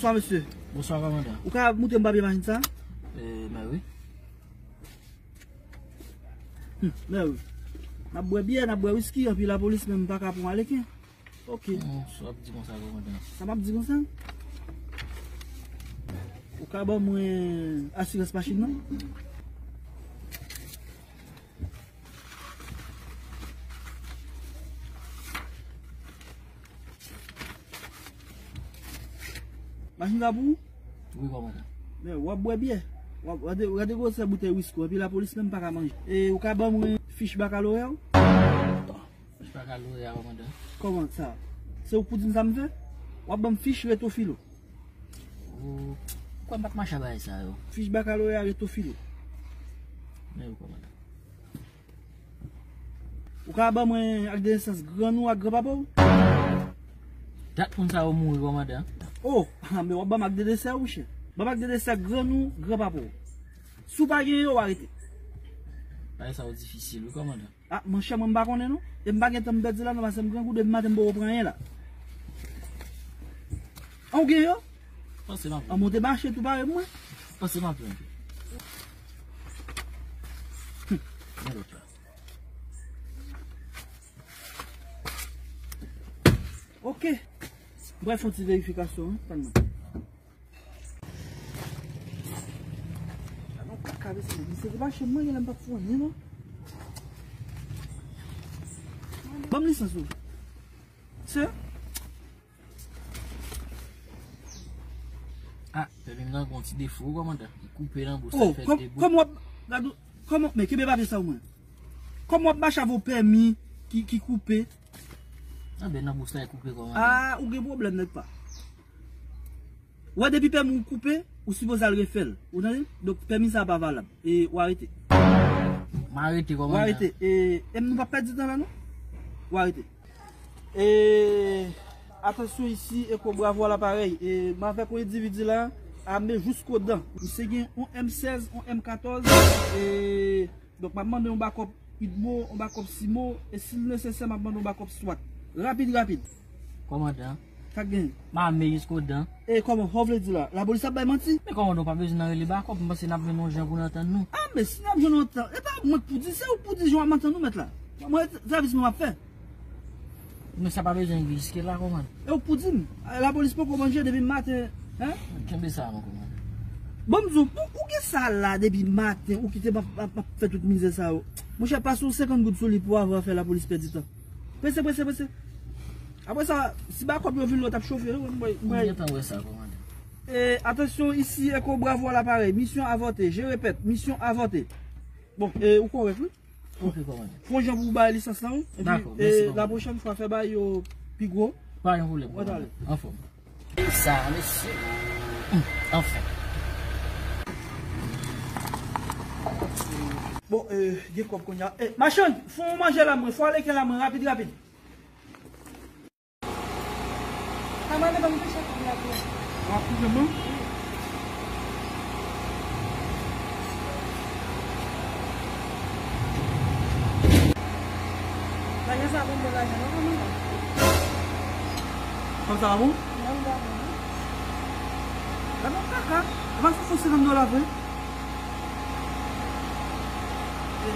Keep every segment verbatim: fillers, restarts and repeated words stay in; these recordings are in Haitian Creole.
Bonswa, mesye. Bonswa, kòmandan. Ou ka montre m papye machin sa? Eh, mè wi. Hmm, mè wi. N ap bwè byè, n ap bwè wiski, anpi lapolis menm pa ka pran aleken. Ok. Hmm, sa w ap di konsa, kòmandan? Sa m ap di konsa? Ou ka ban mwen asirans machin nan? Machin sa pou ou? Wi, kòmandan. Men, w ap bwè byè. W ap, gade, gade gwosè boutèy wiski w, epi lapolis menm pa ka manje. E ou ka ban mwen fich bakaloreya w? Bon, fich bakaloreya, kòmandan. Kòman sa? Se ou k pou di m sa m fè? W ap ban m fich reto filo. Ou kwè m pa t mache a bagay sa yo? Fich bakaloreya reto filo. Men wi, kòmandan. Ou ka ban mwen ak de nesans grann ou ak granpapa w? Dat moun sa yo mouri, kòmandan. Oh, men w ap ban m ak de nesè ou, chè. Ban m ak de nesè grann ou, granpapa w. Si w pa gen yo, w arete. Bagay sa yo difisil, wi, kòmandan. Ah, monchè, mwen m pa konnen non. E m pa gen tan m pèdi la non, paske m grangou depi maten m poko pran anyen la. An, ou gen yo? Panse m ap... An, monte mache tou parèy mwen. Panse m ap pran. Hum, men lòt la. Ok. M pral fè yon ti verifikasyon, wi, tann mwen. Gade yon kaka, mesye. Misye te mache mwen, genlè m p ap fè anyen non. Ban m lisans ou. Se? Ah, pèmi m nan gon ti defo, kòmandan. Li koupe nan bouch, oh, sa fè de bout. Kòman w ap, gade, kòman, men kenbe papye sa w mwen. Kòman w ap mache avè yon pèmi ki, ki koupe? Anben nan bouch la, li koupe, kòmandan. Ah, ou gen pwoblèm nèg pa. Ou wè depi pèmi w koupe, ou sipoze al refè l. Ou tande? Donk pèmi sa a pa valab. E ou arete. M arete, kòmandan. Ou arete. E, e nou p ap pèdi tan la non. Ou arete. E, atansyon isi, Eko Bravo a laparèy. E, m avèk yon endividi la, ame jouskodan. Misye gen yon M sèz, yon M katòz, e, donk, m ap mande yon bakòp Idmo, yon bakòp Simo, e si l nesesè, m ap mande yon bakòp swat. Rapid, rapid. Kòmandan. Sa k gen? M ame jiskodan. E kòman, sa w vle di la? Lapolis ap bay manti? Men kòmandan, w pa bezwen nan rele bakòp, m panse n ap jwenn yon jan pou n antann nou. Ah, men si n ap jwenn yon tan, e pa mwen k pou di, se ou k pou di jan w ap antann nou, mèt la. Mwen, sèvis mwen m ap fè. Men sa pa bezwen riske la, kòmandan. E ou k pou di m, lapolis poko manje depi maten, hein? Kenbe sa non, kòmandan. Bon, m di w, ou, ou gen sa la depi maten, ou kite m ap, ap, ap fè tout mizè sa yo. Monchè, pase yon senkant goud sou li pou avan fè lapolis pèdi tan. Prese, prese, prese. Apre sa, si bakòp yo vin lòt ap chofe, wi, mwen, mwen. M gentan wè sa, kòmandan. E, atansyon, isi Eko Bravo a laparèy. Misyon avòte. Je répète, misyon avòte. Bon, e, ou kòrèk, wi. Ok, kòmandan. Fè yon jan pou w bay lisans lan, wi. Epi, dakò, e, mèsi, kòmandan. La pwochèn fwa, fè bagay yo pi gwo. Pa gen pwoblèm, kòmandan. Anfòm. Sa, mesye. Hum, anfen. Bon, e, gen kòb kounye a. E, machann, fè yon manje la mwen, fè yon leken la mwen, rapid, rapid. Kòmandan, ban m touche kob la pou ou. W ap touche mwen? Bagay sa bon, bon lajan non, kòmandan. Kòb sa pa bon? Non, li pa bon non. Gade yon kaka. E pa sou fon senkant dola vre? E,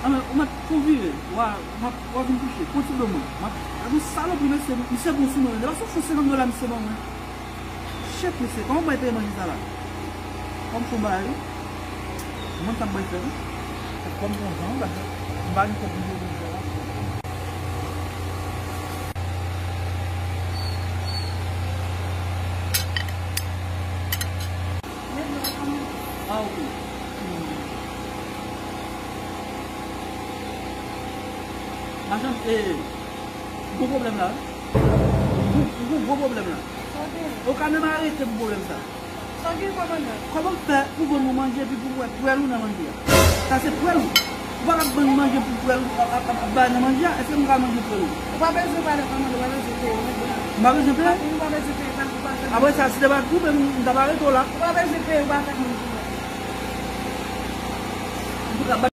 anben, ou mèt fè w vire. W a, w a, w a vin touche. Pran ti dlo mwen. M ap, gade yon salopri, mesye, misye bon sou mwen. Depi sou fon senkant dola misye ban mwen. Shit, mesye, kòman m bay peye manje sa la? Fò m fè yon bagay, wi. Mwen sa m bay fè, wi. Fò m pran jan, m pa gen kòb pou m peye manje sa la. Ah, ok. Machann, eh, gwo pwoblèm la, wi. Gwo, gwo, gwo pwoblèm la. Sa w gen? Yo ka menm arete m pou pwoblèm sa. Sa w gen, kòmandan? Kòman m fè pou vann ou manje epi pou m wè pwèl ou nan manje a? Sa se pwèl ou. Ou pa ka vann manje pou pwèl ou ap, ap, ap bay nan manje a. Èske m ka manje pwèl ou? Ou pa bezwen pale, kòmandan, ou pa bezwen peye, ou pa bezwen peye? M pa bezwen peye? Ou pa bezwen peye, pa, ou pa fè manje. Apre sa, si te pa t ou menm, m t ap arete w la. Ou pa bezwen peye, ou pa fè manje.